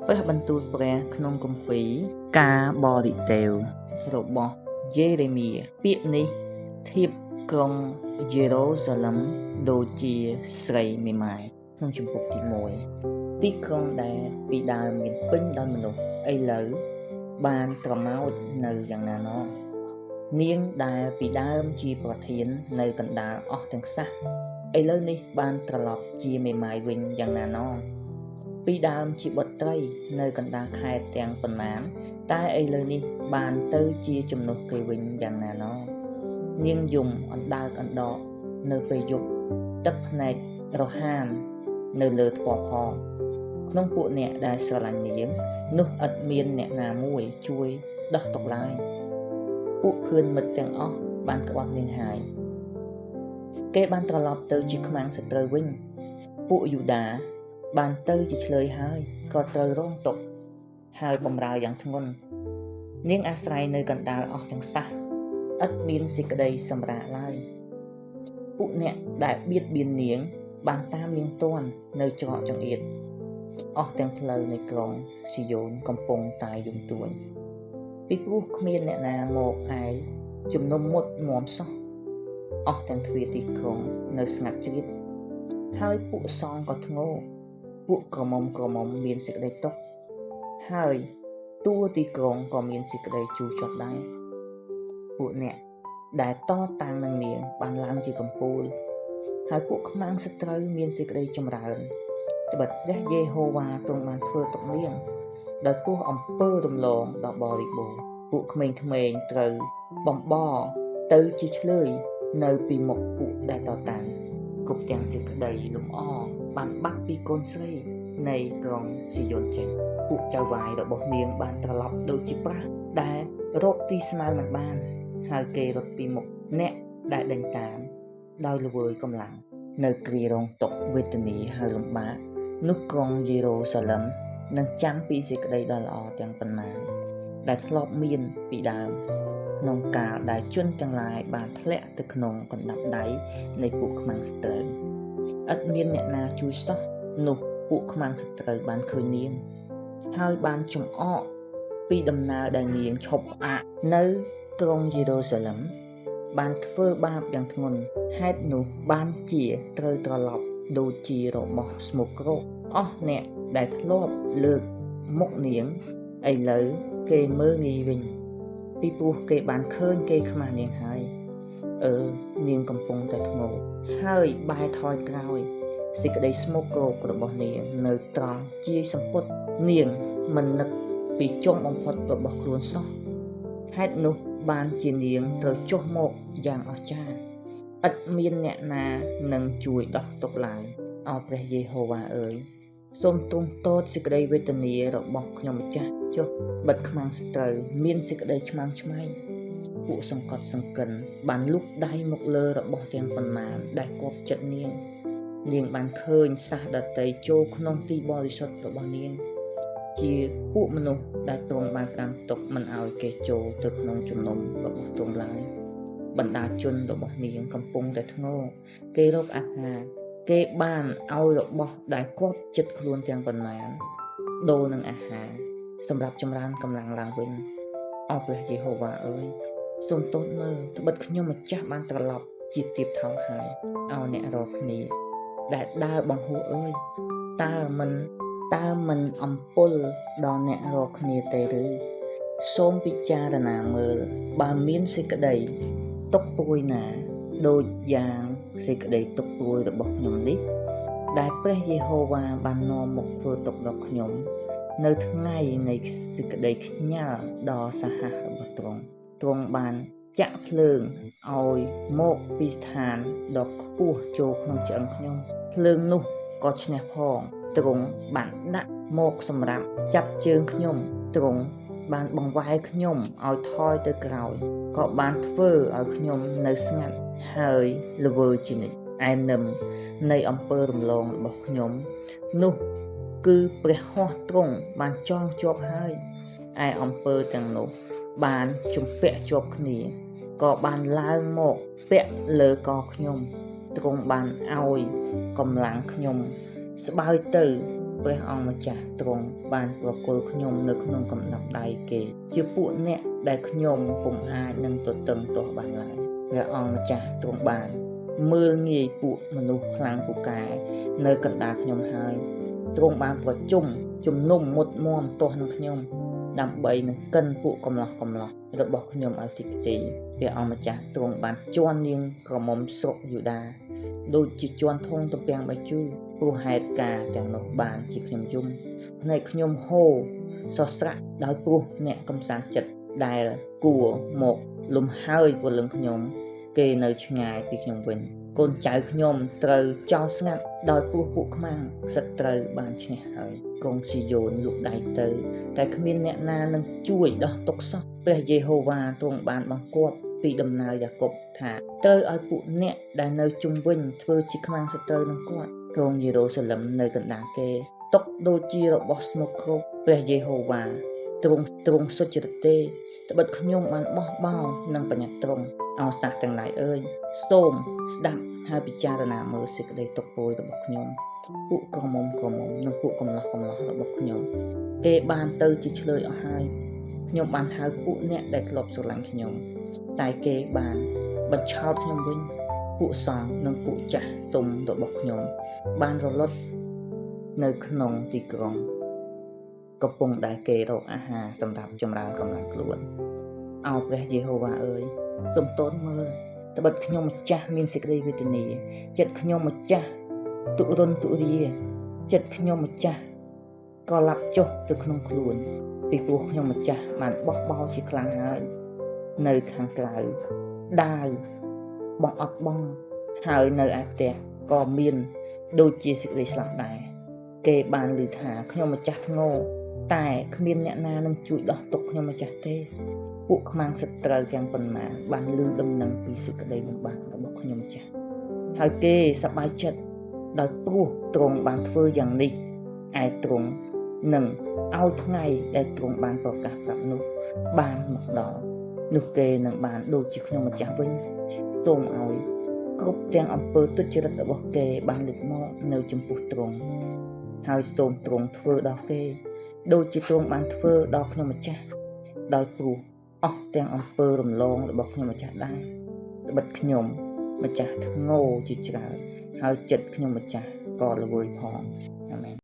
ព្រះបន្ទូលព្រះក្នុងគម្ពីរការបរិទេវរបស់យេរេមៀពាក្យនេះធៀបក្រុងយេរូសាឡឹមដូចជាស្រីមេម៉ាយក្នុងជំពូកទី1ទីក្រុងដែលពីដើមមានពេញដោយមនុស្សឥឡូវបានត្រមោចនៅយ៉ាងណាណោនាងដែលពីដើមជាប្រធាននៅកណ្ដាលអស់ទាំងសះឥឡូវនេះបានត្រឡប់ជាមេម៉ាយវិញយ៉ាងណាណោពីដើមជាបុត្រីនៅកណ្ដាលខេត្តទាំងប៉ុន្មានតែឥឡូវនេះបានទៅជាជំនួសគេវិញយ៉ាងណាណោនាងយំអណ្ដើកអណ្ដកនៅពេលយប់ទឹកភ្នែករហាមនៅលើថ្មផងក្នុងពួកអ្នកដែលស្រឡាញ់នាងនោះឥតមានអ្នកណាមួយជួយដោះទុកឡើយពួកភឿនមិត្តទាំងអស់បានក្បត់នាងហើយគេបានត្រឡប់ទៅជាខ្មាំងសត្រូវវិញពួកយូដាបានទៅជាឆ្លើយហើយក៏ត្រូវរងទុក្ខហើយបំរើយ៉ាងធ្ងន់នាងអាស្រ័យនៅកណ្ដាលអស់ទាំងសះឥតមានសេចក្តីសម្រាកឡើយពួកអ្នកដែលបៀតបៀននាងបានតាមនាងទាន់នៅច្រកចង្អៀតអស់ទាំងផ្លូវនៃក្រុងស៊ីយ៉ូនកំពុងតែយំទួញពីព្រោះគ្មានអ្នកណាមកឯជំនុំមុតមមសោះអស់ទាំងទ្វារទីក្រុងនៅស្ងាត់ជ្រាបហើយពួកសង្ឃក៏ធ្ងោពួកក្រមុំក្រមុំមានសេចក្តីទុក្ខហើយតួទីក្រុងក៏មានសេចក្តីជូរចត់ដែរពួកអ្នកដែលតតាំងនឹងនាងបានឡើងជាកំពូលហើយពួកខ្មាំងសត្រូវមានសេចក្តីចម្រើនត្បិតព្រះយេហូវ៉ាទ្រង់បានធ្វើទុកនាងដោយពោះអំពើរំលងដ៏បរិបូរណ៍ពួកក្មេងៗត្រូវបំបទៅជាឆ្លើយនៅពីមុខពួកដែលតតាំងគ្រប់ទាំងសេចក្តីលំអបានបាត់ពីកូនស្រីនៃក្រុងស៊ីយ៉ូនចេញពួកចៅហ្វាយរបស់នាងបានត្រឡប់ដូចជាប្រាស់ដែលរកទីស្មៅមិនបានហើយគេរត់ពីមុខអ្នកដែលដេញតាមដោយល្វើយកម្លាំងនៅគ្រារងទុក្ខវេទនាហើយលំបាកនោះក្រុងយេរូសាឡឹមនឹងចាំពីសេចក្តីដ៏ល្អទាំងប៉ុន្មានដែលធ្លាប់មានពីដើមក្នុងកាលដែលជនទាំងឡាយបានធ្លាក់ទៅក្នុងកណ្ដាប់ដៃនៃពួកខ្មាំងសត្រូវឥតមានអ្នកណាជួយសោះនោះពួកខ្មាំងសត្រូវបានឃើញនាងហើយបានចំអកពីដំណើរដែលនាងឈប់ផ្អាកនៅក្រុងយេរូសាឡឹមបានធ្វើបាបយ៉ាងធ្ងន់ហេតុនោះបានជាត្រូវត្រឡប់ដូចជារបស់ស្មោកគ្រោកអស់អ្នកដែលធ្លាប់លើកមុខនាងឥឡូវគេមើលងាយវិញពីព្រោះគេបានឃើញគេខ្មាស់នាងហើយនាងកំពុងតែធ្ងោហើយបែរថយក្រោយសេចក្តីស្មោកគ្រោករបស់នាងនៅត្រង់ជាសម្ពុតនាងមិននឹកពីចុងបំផុតរបស់ខ្លួនសោះហេតុនោះបានជានាងត្រូវចុះមកយ៉ាងអស្ចារ្យឥតមានអ្នកណានឹងជួយដោះទុកឡើយអោព្រះយេហូវ៉ាអើយសូមទ្រង់ទតសេចក្តីវេទនារបស់ខ្ញុំម្ចាស់ចុះបិទខ្មាំងសត្រូវមានសេចក្តីឆ្មាំងឆ្មៃពួកសង្កត់សង្កិនបានលូកដៃមកលើរបស់ទាំងប៉ុន្មានដែលគប់ចិត្តនាងនាងបានឃើញសះដតីចូលក្នុងទីបរិសុទ្ធរបស់នាងជាពួកមនុស្សដែលទ្រង់បានផ្ដាំទុកមិនឲ្យគេចូលទៅក្នុងជំនុំរបស់ទ្រង់ឡើយបណ្ដាជនរបស់នាងកំពុងតែធ្ងោគេរកអាហារគេបានឲ្យរបស់ដែលគប់ចិត្តខ្លួនទាំងប៉ុន្មានដូរនឹងអាហារសម្រាប់ចម្រើនកម្លាំងឡើងវិញអោព្រះយេហូវ៉ាអើយសូមទោសមើលត្បិតខ្ញុំម្ចាស់បានត្រឡប់ជាទៀបថោហើយអោអ្នករកគ្នាដែលដើរបង្ហួសអើយតើមិនអំពុលដល់អ្នករកគ្នាទេឬសូមពិចារណាមើលបើមានសេចក្តីទុក្ខព្រួយណាដូចយ៉ាងសេចក្តីទុក្ខព្រួយរបស់ខ្ញុំនេះដែលព្រះយេហូវ៉ាបាននាំមកធ្វើទុក្ខដល់ខ្ញុំនៅថ្ងៃនៃសេចក្តីខ្ញាល់ដ៏សាហាវរបស់ទ្រង់ទ្រង់បានចាក់ភ្លើងឲ្យមកពីស្ថានដ៏ខ្ពស់ចូលក្នុងឆ្អឹងខ្ញុំភ្លើងនោះក៏ឈ្នះផងទ្រង់បានដាក់មកសម្រាប់ចាប់ជើងខ្ញុំទ្រង់បានបង្វែរខ្ញុំឲ្យថយទៅក្រោយក៏បានធ្វើឲ្យខ្ញុំនៅស្ងាត់ហើយល្វើជានិច្ចឯនឹមនៃអំពើរំលងរបស់ខ្ញុំនោះគឺព្រះហស្ថទ្រង់បានចងជាប់ហើយឯអំពើទាំងនោះបានជំពាក់ជាប់គ្នាក៏បានឡើងមកពាក់លើកខ្ញុំទ្រង់បានឲ្យកម្លាំងខ្ញុំស្បើយទៅ ព្រះអង្គម្ចាស់ទ្រង់បានប្រគល់ខ្ញុំនៅក្នុងកំណប់ដៃគេជាពួកអ្នកដែលខ្ញុំពុំអាចនឹងទទឹងទាស់បានឡើយព្រះអង្គម្ចាស់ទ្រង់បានមើលងាយពួកមនុស្សខ្លាំងពូកែនៅកណ្ដាលខ្ញុំហើយទ្រង់បានប្រជុំជំនុំមុតមមទាស់នឹងខ្ញុំដើម្បីនឹងកិនពួកកំឡោះកំឡោះរបស់ខ្ញុំឲ្យទីផ្ទីព្រះអង្គម្ចាស់ទ្រង់បានជន់នាងក្រមុំស្រុកយូដាដូចជាជន់ធុងទំពាំងបាយជូរព្រោះហេតុការទាំងនោះបានជាខ្ញុំយំភ្នែកខ្ញុំហូរសរស្រាក់ដោយព្រោះអ្នកកំសាន្តចិត្តដែលគួរមកលំហើយពលឹងខ្ញុំគេនៅឆ្ងាយពីខ្ញុំវិញកូនចៅខ្ញុំត្រូវចោលស្ងាត់ដោយព្រោះពួកខ្មាំងសត្រូវបានឈ្នះហើយក្រុងស៊ីយ៉ូនលូកដៃទៅតែគ្មានអ្នកណានឹងជួយដោះទុក្ខសោះព្រះយេហូវ៉ាទ្រង់បានបង្គាប់ពីដំណើរយ៉ាកុបថាត្រូវឲ្យពួកអ្នកដែលនៅជុំវិញធ្វើជាខ្មាំងសត្រូវនឹងគាត់ក្រុងយេរូសាឡឹមនៅកណ្ដាលគេទុកដូចជារបស់ស្មុគគ្រោះព្រះយេហូវ៉ាទ្រង់សុចរិតទេត្បិតខ្ញុំបានបោះបោនឹងបញ្ញត្តិទ្រង់អោសាសទាំងឡាយអើយសូមស្ដាប់ហើយពិចារណាមើលសេចក្តីទុក្ខព្រួយរបស់ខ្ញុំពួកក្រមុំក្រមុំនិងពួកកំឡោះកំឡោះរបស់ខ្ញុំគេបានទៅជាឆ្លើយអស់ហើយខ្ញុំបានហៅពួកអ្នកដែលធ្លាប់ស្រឡាញ់ខ្ញុំតែគេបានបញ្ឆោតខ្ញុំវិញពួកសង្ឃនិងពួកចាស់ទុំរបស់ខ្ញុំបានរលត់នៅក្នុងទីក្រុងកំពុងដែលគេរកអាហារសម្រាប់ចម្រើនកម្លាំងខ្លួនអោព្រះយេហូវ៉ាអើយសូមទតមើលត្បិតខ្ញុំម្ចាស់មានសេចក្តីវេទនាចិត្តខ្ញុំម្ចាស់ទុរនទុរាចិត្តខ្ញុំម្ចាស់ក៏ឡាប់ចុះទៅក្នុងខ្លួនពីព្រោះខ្ញុំម្ចាស់បានបោះបោលជាខ្លាំងហើយនៅខាងក្រៅដាវបងអត់បងហើយនៅឯផ្ទះក៏មានដូចជាសេចក្តីស្លាប់ដែរគេបានឮថាខ្ញុំម្ចាស់ធ្ងោតែគ្មានអ្នកណានឹងជួយដោះទុក្ខខ្ញុំម្ចាស់ទេពួកខ្មាំងសត្រូវទាំងប៉ុន្មានបានឮដំណឹងពីសេចក្តីលំបាករបស់ខ្ញុំម្ចាស់ហើយគេសប្បាយចិត្តដោយព្រោះទ្រង់បានធ្វើយ៉ាងនេះឯទ្រង់នឹងឲ្យថ្ងៃដែលទ្រង់បានប្រកាសប្រាប់នោះបានមកដល់នោះគេនឹងបានដូចជាខ្ញុំម្ចាស់វិញសូមឲ្យគ្រប់ទាំងអំពើទុច្ចរិតរបស់គេបានលេចមកនៅចំពោះទ្រង់ហើយសូមទ្រង់ធ្វើដល់គេដូចជាទ្រង់បានធ្វើដល់ខ្ញុំម្ចាស់ដោយព្រោះអស់ទាំងអំពើរំលងរបស់ខ្ញុំម្ចាស់ដែរត្បិតខ្ញុំម្ចាស់ធ្ងោជាច្រើនហើយចិត្តខ្ញុំម្ចាស់ក៏ល្វើយផងអាមែន។